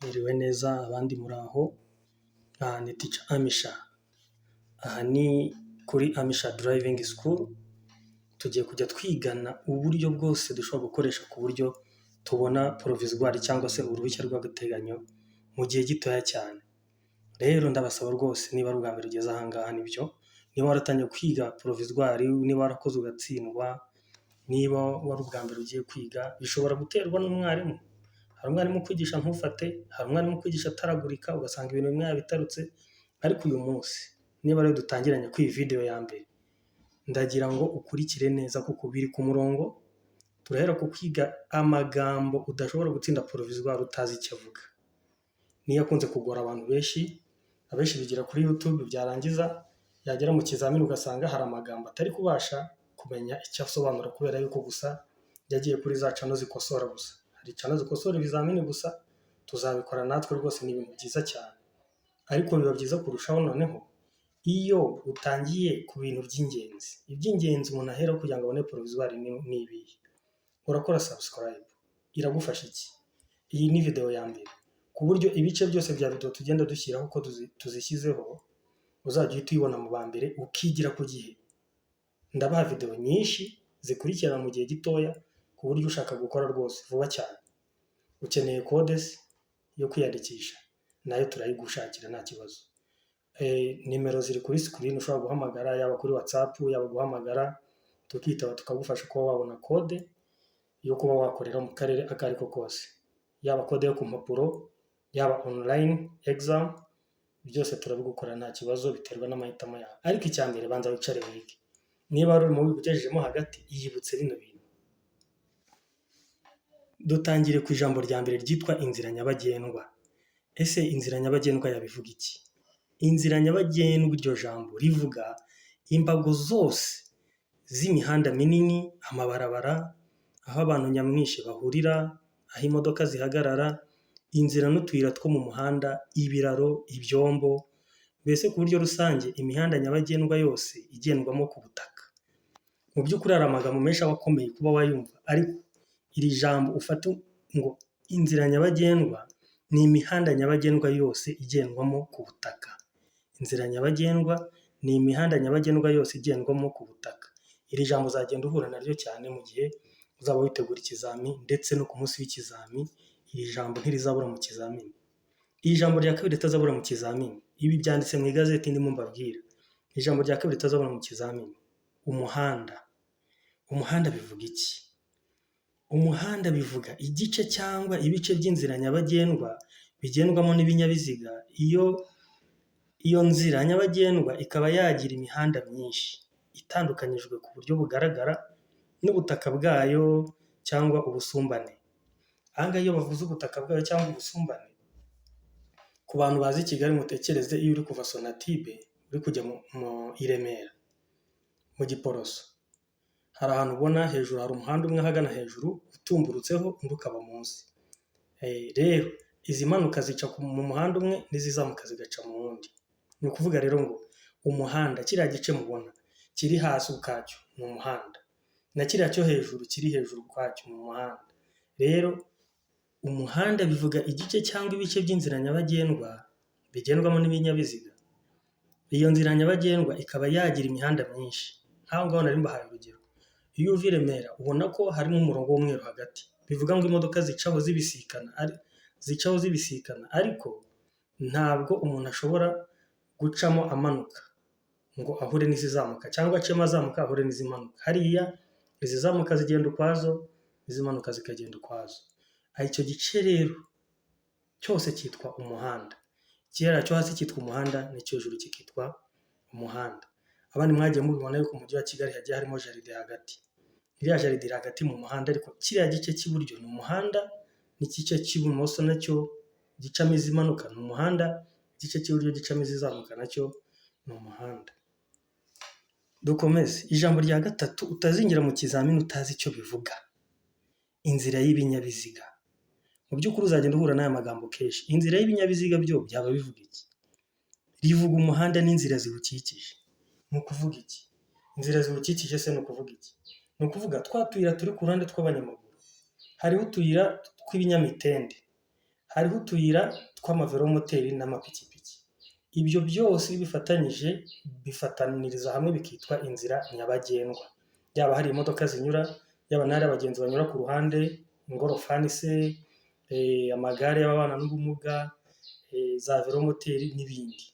Mwiriwe neza abandi muraho, aha ni Teacher Amisha, aha ni kuri Amisha Driving School, tugiye kujya twigana uburyo bwose dushobora gukoresha ku buryo tubona provisoire cyangwa se uruhushya rw'agateganyo mu gihe gitoya cyane. Rero ndabasaba rwose niba ari ubwa mbere ugeze aha ngaha nibyo, niba waratangiye kwiga provisoire, niba warakoze ugatsindwa, niba wari ubwa mbere ugiye kwiga, bishobora guterwa n'umwarimu. Hari umwarimu ukwigisha ntufate, hari umwarimu ukwigisha ataragurika ugasanga ibintu bimwe yabitarutse, ariko uyu munsi niba ariwe dutangiranye kuri iyi video ya mbere, ndagira ngo ukurikire neza kuko biri ku murongo, turahera ku kwiga amagambo udashobora gutsinda provisoire utazi icyo avuga. Niyo akunze kugora abantu benshi, abenshi bigira kuri YouTube byarangiza yagera mu kizamini ugasanga hari amagambo atari kubasha kumenya icyo asobanura kubera yuko gusa yagiye kuri za channel zikosora gusa. Hari channel zikosora ibizamini gusa, tuzabikora natwe rwose ni ibintu byiza cyane. Ariko biba byiza kurushaho noneho iyo utangiye ku bintu by'ingenzi. Iby'ingenzi umuntu aheraho kugira ngo abone provisoire ni ibihe? Urakora subscribe, iragufasha iki? Iyi ni video ya mbere, ku buryo ibice byose bya video tugenda dushyiraho uko tuzishyizeho, uzajya uhita uyibona mu ba mbere ukigira ku gihe. Ndabaha video nyinshi zikurikirana mu gihe gitoya, ku buryo ushaka gukora rwose vuba cyane. Ukeneye code se yo kwiyandikisha, nayo turayigushakira nta kibazo. Nimero ziri kuri screen ushobora guhamagara, yaba kuri WhatsApp, yaba guhamagara tukitaba tukagufasha kuba wabona code yo kuba wakorera mu karere ako ari ko kose. Yaba code yo ku mpapuro, yaba online exam, byose turabigukorera nta kibazo, biterwa n'amahitamo yawe. Ariko icya mbere banza wicare wige. Niba wari uri mu ugejejemo hagati, iyibutse bino bintu. Dutangire ku ijambo rya mbere ryitwa inzira nyabagendwa. Ese inzira nyabagendwa yabivuga iki? Inzira nyabagendwa, iryo jambo rivuga imbago zose z'imihanda minini, amabarabara, aho abantu nyamwinshi bahurira, aho imodoka zihagarara, inzira n'utuyira two mu muhanda, ibiraro, ibyombo, mbese ku buryo rusange imihanda nyabagendwa yose igendwamo ku butaka. Mu by'ukuri hari amagambo menshi aba akomeye kuba wayumva, ariko iri jambo ufate ngo inzira nyabagendwa ni imihanda nyabagendwa yose igendwamo ku butaka. Inzira nyabagendwa ni imihanda nyabagendwa yose igendwamo ku butaka. Iri jambo uzagenda uhura naryo cyane mu gihe uzaba witegura ikizami ndetse no ku munsi w'ikizami, iri jambo ntirizabura mu kizamini. Iri jambo rya kabiri ritazabura mu kizamini, ibi byanditse mu igazeti ndimo mbabwira. Ijambo rya kabiri ritazabura mu kizamini, umuhanda. Umuhanda bivuga iki? Umuhanda bivuga igice cyangwa ibice by'inzira nyabagendwa bigendwamo n'ibinyabiziga, iyo nzira nyabagendwa ikaba yagira imihanda myinshi itandukanyijwe ku buryo bugaragara n'ubutaka bwayo cyangwa ubusumbane. Aha ngaha iyo bavuze ubutaka bwayo cyangwa ubusumbane, ku bantu bazi Kigali mutekereze iyo uri kuva Sonatube uri kujya mu i Remera mu Giporoso, hari ahantu ubona hejuru hari umuhanda umwe ahagana hejuru utumburutseho, undi ukaba munsi. Rero izimanuka zica mu muhanda umwe n'izizamuka zigaca mu wundi. Ni ukuvuga rero ngo umuhanda, kiriya gice mubona kiri hasi ubwacyo ni umuhanda, na kiriya cyo hejuru kiri hejuru ukwacyo ni umuhanda. Rero umuhanda bivuga igice cyangwa ibice by'inzira nyabagendwa bigendwamo n'ibinyabiziga, iyo nzira nyabagendwa ikaba yagira imihanda myinshi. Nk'aho ngaho nari mbahaye urugero. Iyo uva i Remera ubona ko harimo umurongo w'umweru hagati, bivuga ngo imodoka zicaho zibisikana, zicaho zibisikana, ariko ntabwo umuntu ashobora gucamo amanuka ngo ahure n'izizamuka cyangwa acemo azamuka ahure n'izimanuka. Hariya izizamuka zigenda ukwazo, izimanuka zikagenda ukwazo. Icyo gice rero cyose cyitwa umuhanda. Kiriya cyo hasi cyitwa umuhanda n'icyo hejuru kikitwa umuhanda. Abandi mwagiye mubibona yuko mu mujyi wa Kigali hagiye harimo jardin hagati. Iriya jardin iri hagati mu muhanda, ariko kiriya gice cy'iburyo ni umuhanda n'igice cy'ibumoso nacyo gicamo izimanuka ni umuhanda, igice cy'iburyo gicamo izizamuka nacyo ni umuhanda. Dukomeze, ijambo rya gatatu utazinjira mu kizamini utazi icyo bivuga, inzira y'ibinyabiziga. Mu by'ukuri uzagenda uhura n'aya magambo kenshi. Inzira y'ibinyabiziga byo byaba bivuga iki? Rivuga umuhanda n'inzira ziwukikije. Ni ukuvuga iki? Inzira ziwukikije se ni ukuvuga iki? Ni ukuvuga twa tuyira turi ku ruhande tw'abanyamaguru, hariho utuyira tw'ibinyamitende, Hariho utuyira tw'amavelomoteri n'amapikipiki. Ibyo byose iyo bifatanyije bifataniriza hamwe bikitwa inzira nyabagendwa. Yaba hari imodoka zinyura, yaba n'ahari abagenzi banyura ku ruhande, ingorofani se, amagare y'ababana n'ubumuga, za velomoteri n'ibindi.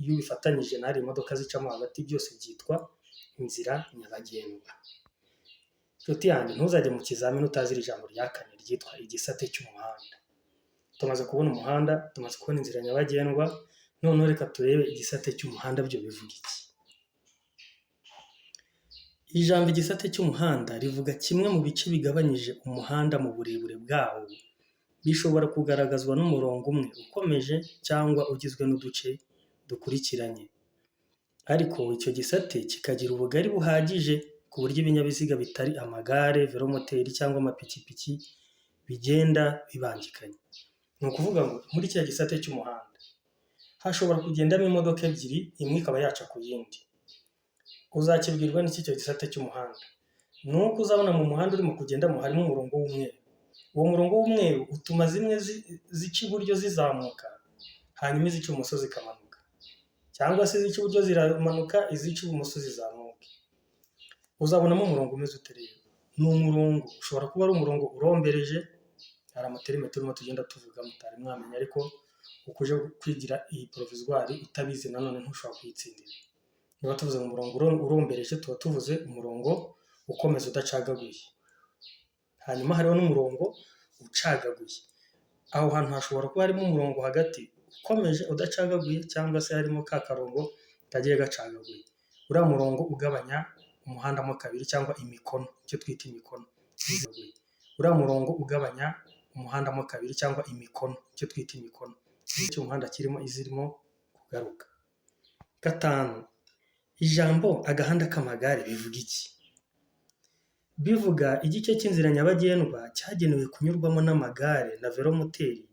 Iyo bifatanyije n'ahari imodoka zicamo hagati byose byitwa inzira nyabagendwa. Nshuti yanjye, ntuzajye mu kizamini utazi iri jambo rya kane ryitwa igisate cy'umuhanda. Tumaze kubona umuhanda, tumaze kubona inzira nyabagendwa, noneho reka turebe igisate cy'umuhanda byo bivuga iki. Ijambo igisate cy'umuhanda rivuga kimwe mu bice bigabanyije umuhanda mu burebure bwawo, bishobora kugaragazwa n'umurongo umwe ukomeje cyangwa ugizwe n'uduce dukurikiranye. Ariko icyo gisate kikagira ubugari buhagije ku buryo ibinyabiziga bitari amagare, velomoteri cyangwa amapikipiki bigenda bibangikanye. Ni ukuvuga ngo muri kiriya gisate cy'umuhanda hashobora kugendamo imodoka ebyiri, imwe ikaba yaca ku yindi. Uzakibwirwa n'iki icyo gisate cy'umuhanda? Ni uko uzabona mu muhanda urimo kugendamo harimo umurongo w'umweru. Uwo murongo w'umweru utuma zimwe zica iburyo zizamuka, hanyuma izica ibumoso zikamanuka. Cyangwa se izica iburyo ziramanuka, izica ibumoso zizamuke. Uzabonamo umurongo umeze ute rero? Ni umurongo ushobora kuba ari umurongo urombereje, hari amaterime turimo tugenda tuvuga mutari mwamenya, ariko uko uje kwigira iyi provisoire utabizi nanone ntushobora kuyitsindira. Niba tuvuze ngo umurongo urombereje, tuba tuvuze umurongo ukomeza udacagaguye. Hanyuma hariho n'umurongo ucagaguye. Aho hantu hashobora kuba harimo umurongo hagati ukomeje udacagaguye, cyangwa se harimo ka karongo kagiye gacagaguye. Uriya murongo ugabanya umuhanda mo kabiri cyangwa imikono, icyo twita imikono. Uriya murongo ugabanya umuhanda mo kabiri cyangwa imikono, icyo twita imikono. Igice cy'umuhanda kirimo izirimo kugaruka. Gatanu, ijambo agahanda k'amagare bivuga iki? Bivuga igice cy'inzira nyabagendwa cyagenewe kunyurwamo n'amagare na velomoteri,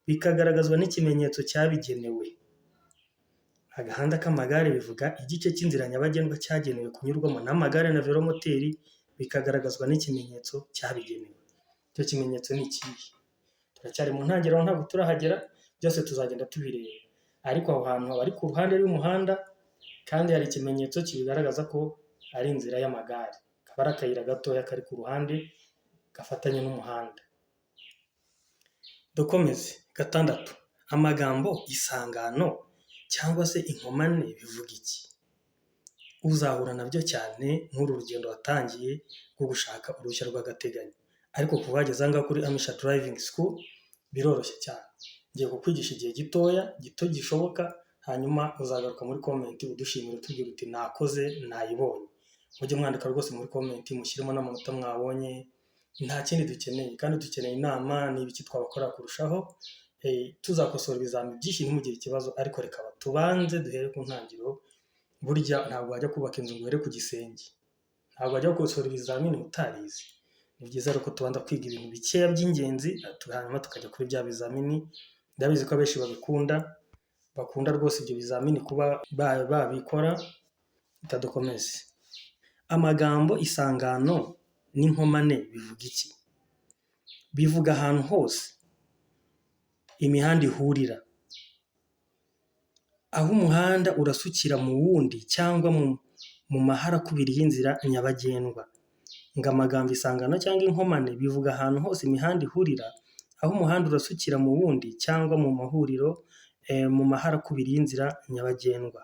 bikagaragazwa n'ikimenyetso cyabigenewe. Agahanda k'amagare bivuga igice cy'inzira nyabagendwa cyagenewe kunyurwamo n'amagare na velomoteri, bikagaragazwa n'ikimenyetso cyabigenewe. Icyo kimenyetso ni ikihe? Turacyari mu ntangiriro ntabwo turahagera, byose tuzagenda tubireba. Ariko aho hantu haba ari ku ruhande rw'umuhanda, kandi hari ikimenyetso kibigaragaza ko ari inzira y'amagare. Kaba ari akayira gatoya kari ku ruhande gafatanye n'umuhanda. Dukomeze. Gatandatu, amagambo isangano cyangwa se inkomane bivuga iki? Uzahura nabyo cyane nk'uru rugendo watangiye rwo gushaka uruhushya rw'agateganyo. Ariko kuva wageze aha ngaha kuri Amisha Driving School biroroshye cyane. Ngiye kukwigisha igihe gitoya, gito gishoboka, hanyuma uzagaruka muri comment udushimira utubwira uti nakoze nayibonye. Mujye mwandika rwose muri comment mushyiremo n'amanota mwabonye, nta kindi dukeneye kandi dukeneye inama n'ibiki twabakora kurushaho. Tuzakosora ibizami byinshi ntimugire ikibazo, ariko reka tubanze duhere ku ntangiriro. Burya ntabwo wajya kubaka inzu ngo uhere ku gisenge, ntabwo wajya gukosora ibizamini utarize. Ni byiza rero ko tubanza kwiga ibintu bikeya by'ingenzi, hanyuma tukajya kuri bya bizamini. Ndabizi ko abenshi babikunda, bakunda rwose ibyo bizamini kuba babikora. Reka dukomeze. Amagambo isangano n'inkomane bivuga iki? Bivuga ahantu hose imihanda ihurira, aho umuhanda urasukira mu wundi cyangwa mu maharakubiri y'inzira nyabagendwa. Ngo amagambo isangano cyangwa inkomane bivuga ahantu hose imihanda ihurira, aho umuhanda urasukira mu wundi cyangwa mu mahuriro, mu maharakubiri y'inzira nyabagendwa.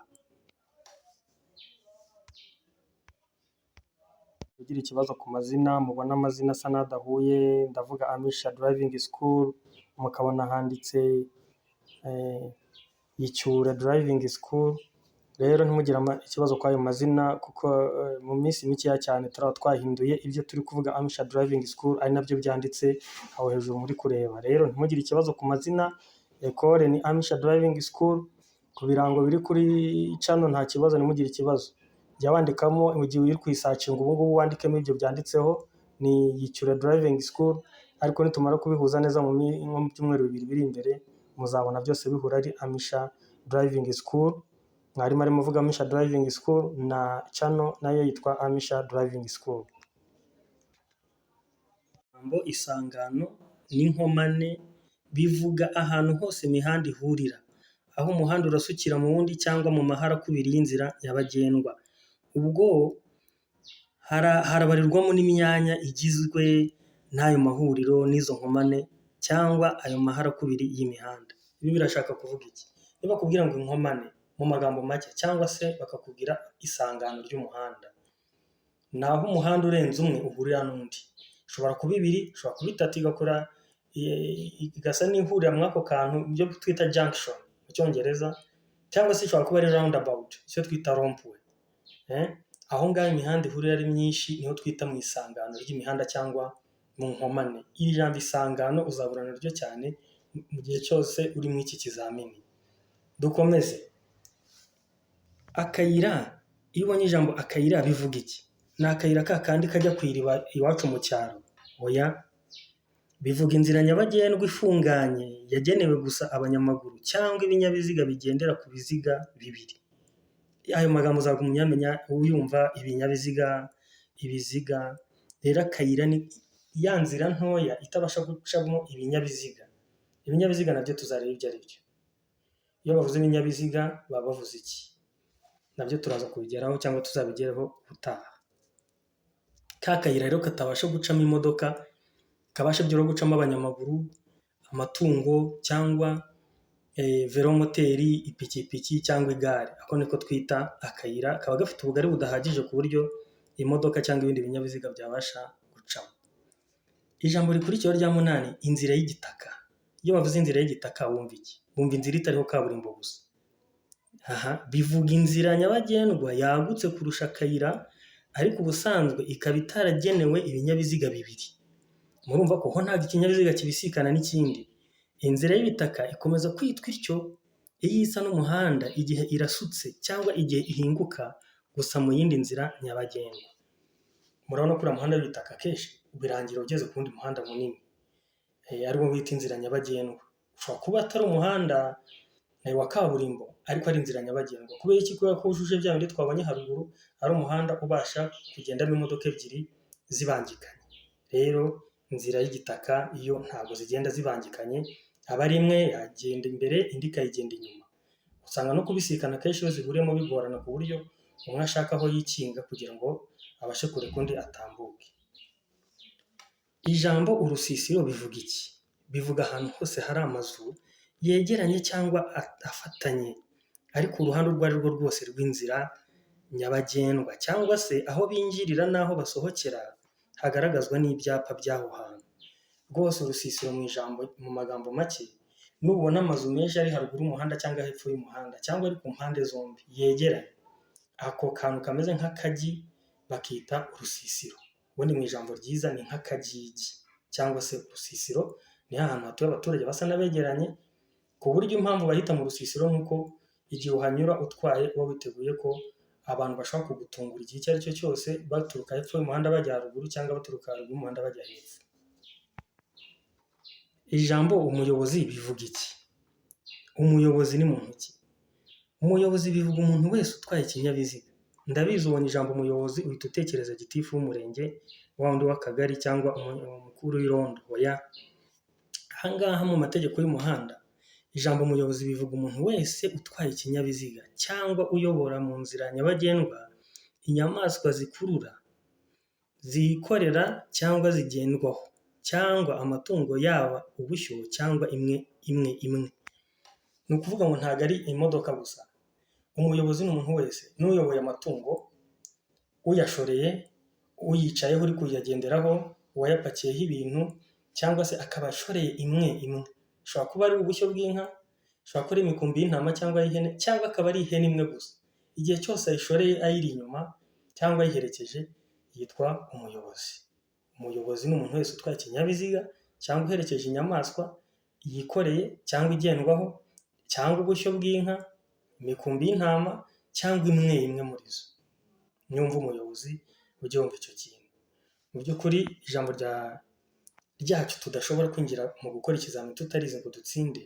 Ugira ikibazo ku mazina, mubona amazina asa n'adahuye, ndavuga Amisha Driving School, mukabona handitse Yicyura Driving School. Rero ntimugire ikibazo kw'ayo mazina, kuko mu minsi mikeya cyane turaba twahinduye ibyo turi kuvuga Amisha Driving School, ari nabyo byanditse aho hejuru muri kureba. Rero ntimugire ikibazo ku mazina, ekole ni Amisha Driving School, ku birango biri kuri channel nta kibazo, ntimugire ikibazo. Jya wandikamo mu gihe uri kuyisacinga ubu ngubu wandikemo ibyo byanditseho ni Yicyura Driving School, ariko nitumara kubihuza neza nko mu byumweru bibiri biri imbere, muzabona byose bihura ari Amisha Driving School. Mwarimu arimo avuga Amisha Driving School na channel nayo yitwa Amisha Driving School. Ijambo isangano n'inkomane Bivuga ahantu hose imihanda ihurira, aho umuhanda urasukira mu wundi cyangwa mu maharakubiri y'inzira nyabagendwa. Ubwo harabarirwamo n'imyanya igizwe n'ayo mahuriro n'izo nkomane cyangwa ayo maharakubiri y'imihanda. Ibi birashaka kuvuga iki? Niba bakubwira ngo inkomane mu magambo make cyangwa se bakakubwira isangano ry'umuhanda, ni aho umuhanda urenze umwe uhurira n'undi. Ishobora kuba ibiri, ishobora kuba itatu igakora igasa n'ihurira muri ako kantu, ibyo twita junction mu cyongereza, cyangwa se ishobora kuba ari roundabout, icyo twita rond-point. Aho ngaho imihanda ihurira ari myinshi niho twita mu isangano ry'imihanda cyangwa mu nkomane. Iri jambo isangano uzahura naryo cyane mu gihe cyose uri muri iki kizamini. Dukomeze. Akayira, iyo ubonye ijambo akayira bivuga iki? Ni akayira ka kandi kajya ku iriba iwacu mu cyaro? Oya. Bivuga inzira nyabagendwa ifunganye yagenewe gusa abanyamaguru cyangwa ibinyabiziga bigendera ku biziga bibiri. Ayo magambo uzaguma uyamenya uyumva ibinyabiziga, ibiziga, rero akayira ni ya nzira ntoya itabasha gucamo ibinyabiziga. Ibinyabiziga nabyo tuzareba ibyo ari byo. Iyo bavuze ibinyabiziga baba bavuze iki? Nabyo turaza kubigeraho cyangwa tuzabigereho ubutaha. Ka kayira rero katabasha gucamo imodoka, kabasha byibura gucamo abanyamaguru, amatungo cyangwa velomoteri, ipikipiki cyangwa igare. Ako niko twita akayira, kaba gafite ubugari budahagije ku buryo imodoka cyangwa ibindi binyabiziga byabasha gucamo. Ijambo rikurikiyeho rya munani, inzira y'igitaka. Iyo bavuze inzira y'igitaka wumva iki? Wumva inzira itariho kaburimbo gusa. Aha bivuga inzira nyabagendwa yagutse kurusha akayira, ariko ubusanzwe ikaba itaragenewe ibinyabiziga bibiri. Murumva ko ho ntabwo ikinyabiziga kibisikana n'ikindi. Inzira y'ibitaka ikomeza kwitwa ityo iyo isa n'umuhanda igihe irasutse cyangwa igihe ihinguka gusa mu yindi nzira nyabagendwa. Murabona ko uriya muhanda w'ibitaka akenshi birangira ugeze ku wundi muhanda munini, ariwo bita inzira nyabagendwa. Ushobora kuba atari umuhanda wa kaburimbo ariko ari inzira nyabagendwa. Kubera iki? Kubera ko wujuje bya bindi twabonye haruguru, ari umuhanda ubasha kugendamo imodoka ebyiri zibangikanye. Rero inzira y'igitaka iyo ntabwo zigenda zibangikanye, aba ari imwe yagenda imbere indi ikayigenda inyuma. Usanga no kubisikana akenshi iyo zihuriyemo bigorana ku buryo umwe ashaka aho yikinga kugira ngo abashe kureka undi atambuke. Ijambo urusisiro bivuga iki? Bivuga ahantu hose hari amazu yegeranye cyangwa afatanye, ariko uruhande urwo ari rwo rwose rw'inzira nyabagendwa cyangwa se aho binjirira n'aho basohokera hagaragazwa n'ibyapa by'aho hantu. Rwose urusisiro mu ijambo mu magambo make, nubona amazu menshi ari haruguru y'umuhanda cyangwa hepfo y'umuhanda cyangwa ari ku mpande zombi yegeranye, ako kantu kameze nk'akagi bakita urusisiro. Ubundi mu ijambo ryiza ni nk'akagigi cyangwa se urusisiro, ni ahantu hatuye abaturage basa n'abegeranye, ku buryo impamvu bahita mu rusisiro ni uko igihe uhanyura utwaye uba witeguye ko abantu bashobora kugutungura igihe icyo ari cyo cyose, baturuka hepfo y'umuhanda bajya haruguru cyangwa baturuka haruguru y'umuhanda bajya hepfo. Ijambo umuyobozi bivuga iki? Umuyobozi ni muntu ki? Umuyobozi bivuga umuntu wese utwaye ikinyabiziga. Ndabizi ubonye ijambo umuyobozi uhita utekereza gitifu w'umurenge, wa wundi w'akagari cyangwa umukuru w'irondo. Oya, aha ngaha mu mategeko y'umuhanda, ijambo umuyobozi bivuga umuntu wese utwaye ikinyabiziga cyangwa uyobora mu nzira nyabagendwa inyamaswa zikurura, zikorera cyangwa zigendwaho cyangwa amatungo yaba ubushyo cyangwa imwe imwe imwe. Ni ukuvuga ngo ntabwo ari imodoka gusa. Umuyobozi ni umuntu wese, n'uyoboye amatungo, uyashoreye, uyicayeho uri kuyagenderaho, uwayapakiyeho ibintu cyangwa se akaba ashoreye imwe imwe. Ishobora kuba ari ubushyo bw'inka, ishobora kuba ari imikumbi y'intama cyangwa y'ihene cyangwa akaba ari ihene imwe gusa. Igihe cyose ayishoreye ayiri inyuma cyangwa ayiherekeje yitwa umuyobozi. Umuyobozi ni umuntu wese utwaye ikinyabiziga cyangwa uherekeje inyamaswa yikoreye cyangwa igendwaho cyangwa ubushyo bw'inka, imikumbi y'intama cyangwa imwe imwe muri zo. Niwumva umuyobozi ujye wumva icyo kintu. Mu by'ukuri ijambo ryacu tudashobora kwinjira mu gukora ikizamini tutarize ngo dutsinde,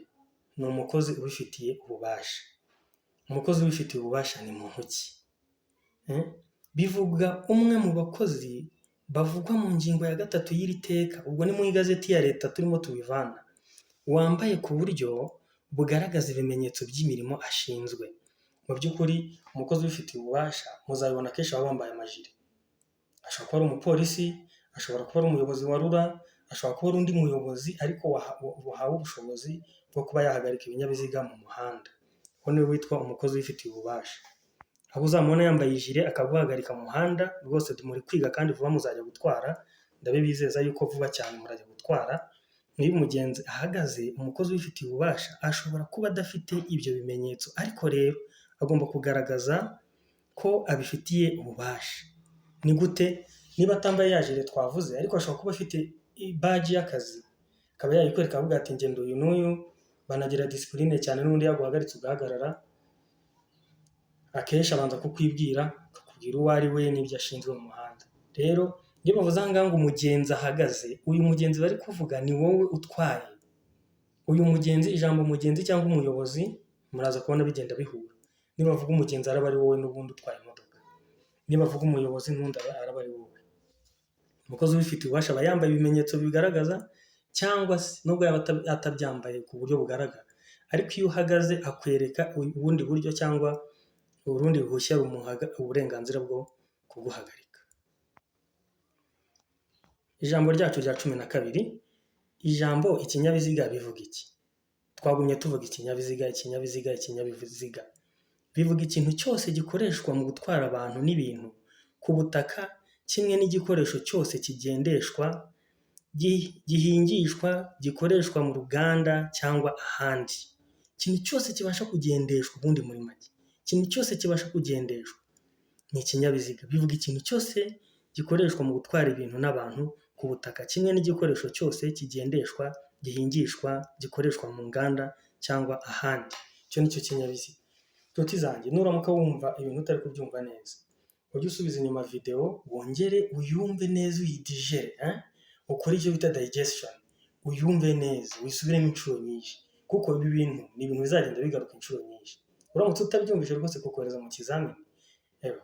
ni umukozi ubifitiye ububasha. Umukozi ubifitiye ububasha ni muntu ki? Bivuga umwe mu bakozi bavugwa mu ngingo ya gatatu y'iri teka, ubwo ni mu igazeti ya leta turimo tubivana, wambaye ku buryo bugaragaza ibimenyetso by'imirimo ashinzwe. Mu by'ukuri umukozi ubifitiye ububasha muzabibona kenshi baba bambaye amajire. Ashobora kuba ari umupolisi, ashobora kuba ari umuyobozi wa RURA, ashobora kuba ari undi muyobozi ariko wahawe ubushobozi bwo kuba yahagarika ibinyabiziga mu muhanda. Uwo niwe witwa umukozi ubifitiye ububasha. Aho uzamubona yambaye ijire akaguhagarika mu muhanda, rwose muri kwiga kandi vuba muzajya gutwara, ndabibizeza yuko vuba cyane murajya gutwara. Niba umugenzi ahagaze, umukozi ubifitiye ububasha ashobora kuba adafite ibyo bimenyetso, ariko rero agomba kugaragaza ko abifitiye ububasha. Ni gute? Niba atambaye ya jire twavuze, ariko ashobora kuba afite badge y'akazi, akaba yayikwereka akavuga ati ngenda uyu n'uyu. Banagira discipline cyane, n'ubundi yaguhagaritse ugahagarara, akenshi abanza kukwibwira, akakubwira uwo ari we n'ibyo ashinzwe mu muhanda. Rero iyo bavuze aha ngaha ngo umugenzi ahagaze, uyu mugenzi bari kuvuga ni wowe utwaye. Uyu mugenzi, ijambo umugenzi cyangwa umuyobozi, muraza kubona bigenda bihura. Nibavuga umugenzi araba ari wowe n'ubundi utwaye imodoka, nibavuga umuyobozi n'ubundi araba ari wowe. Umukozi ubifitiye ububasha aba yambaye ibimenyetso bibigaragaza, cyangwa se nubwo yaba atabyambaye ku buryo bugaragara, ariko iyo uhagaze akwereka ubundi buryo cyangwa urundi ruhushya rumuha uburenganzira bwo kuguhagarika. Ijambo ryacu rya 12, ijambo ikinyabiziga bivuga iki? Twagumye tuvuga ikinyabiziga, ikinyabiziga, ikinyabiziga. Bivuga ikintu cyose gikoreshwa mu gutwara abantu n'ibintu ku butaka, kimwe n'igikoresho cyose kigendeshwa, gihingishwa, gikoreshwa mu ruganda cyangwa ahandi. Ikintu cyose kibasha kugendeshwa, ubundi muri make, ikintu cyose kibasha kugendeshwa ni ikinyabiziga. Bivuga ikintu cyose gikoreshwa mu gutwara ibintu n'abantu ku butaka, kimwe n'igikoresho cyose kigendeshwa, gihingishwa, gikoreshwa mu nganda cyangwa ahandi. Icyo ni cyo kinyabiziga. Nshuti zanjye, nuramuka wumva ibintu utari kubyumva neza, ujye usubiza inyuma videwo, wongere uyumve neza, uyidigere, ukore icyo bita digestion, uyumve neza, wisubiremo inshuro nyinshi, kuko ibi bintu ni ibintu bizagenda bigaruka inshuro nyinshi. Uramutse utabyumvise rwose, kukohereza mu kizamini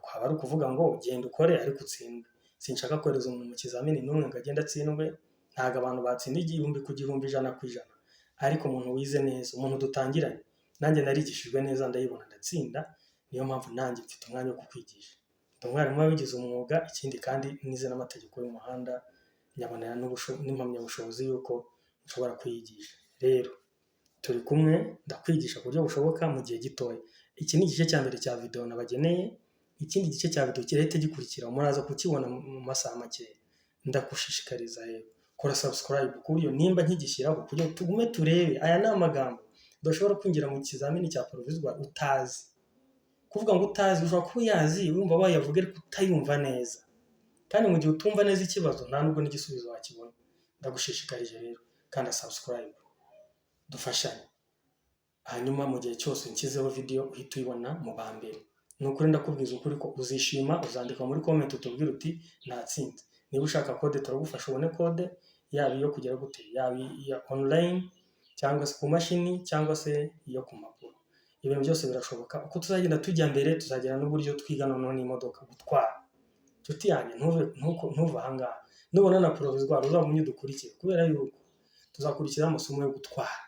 kwaba ari ukuvuga ngo genda ukore ariko utsindwe. Sinshaka kohereza umuntu mu kizamini n'umwe ngo agende atsindwe. Ntabwo abantu batsinda 1000 ku 1000, 100%, ariko umuntu wize neza, umuntu dutangiranye, nanjye narigishijwe neza, ndayibona, ndatsinda. Niyo mpamvu nanjye mfite umwanya wo kukwigisha. Ndi umwarimu wabigize umwuga, ikindi kandi nize n'amategeko y'umuhanda, nyabonera n'impamyabushobozi y'uko nshobora kuyigisha. Rero turi kumwe, ndakwigisha ku buryo bushoboka mu gihe gitoya. Iki ni igice cya mbere cya videwo nabageneye. Ikindi gice cya videwo kirahita gikurikira, muraza kukibona mu masaha makeya. Ndagushishikariza rero, kora subscribe ku buryo nimba nkigishyiraho kugira ngo tugume turebe. Aya ni amagambo udashobora kwinjira mu kizamini cya provisoire utazi. Kuvuga ngo utazi, ushobora kuba uyazi, wumva wayavuga, ariko utayumva neza. Kandi mu gihe utumva neza ikibazo, nta nubwo n'igisubizo wakibona. Ndagushishikarije rero, kanda subscribe dufashanye, hanyuma mu gihe cyose nshyizeho video uhita uyibona mu ba mbere. Ni ukuri, ndakubwiza ukuri ko uzishima. Uzandika muri comment utubwire uti natsinze. Niba ushaka code, turagufasha ubone code, yaba iyo kugera gute, yaba iya online cyangwa se ku mashini cyangwa se iyo ku mpapuro, ibintu byose birashoboka. Uko tuzagenda tujya mbere, tuzagera n'uburyo twiga noneho n'imodoka gutwara. Inshuti yanjye, ntuve aha ngaha. Nubona na provisoire, uzagumye udukurikire, kubera yuko tuzakurikiraho amasomo yo gutwara.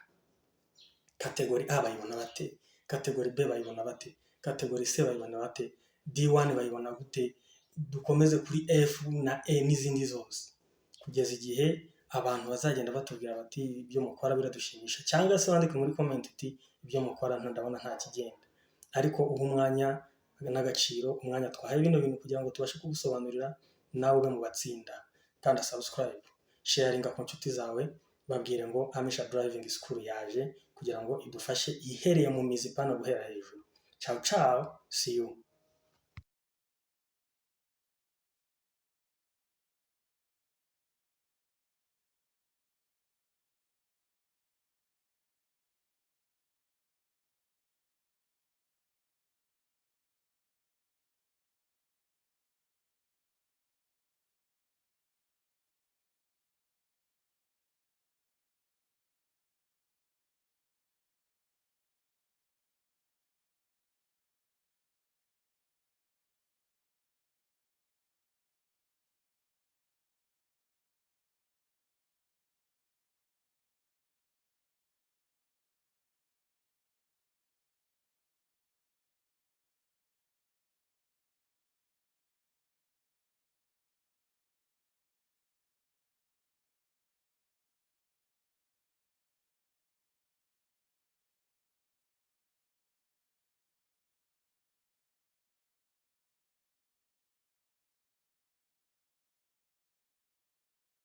Catégorie A bayibona bate? Catégorie B bayibona bate? Catégorie C bayibona bate? D1 bayibona gute? Dukomeze kuri F na E n'izindi zose, kugeza igihe abantu bazagenda batubwira bati ibyo mukora biradushimisha, cyangwa se wandike muri comment uti ibyo mukora ndabona nta kigenda. Ariko uha umwanya n'agaciro umwanya twahaye bino bintu kugira ngo tubashe kugusobanurira, nawe ube mu batsinda. Kanda subscribe, sharinga ku nshuti zawe, babwire ngo Amisha Driving School yaje kugira ngo idufashe ihereye mu mizi, pana guhera hejuru. Ciao ciao, see you.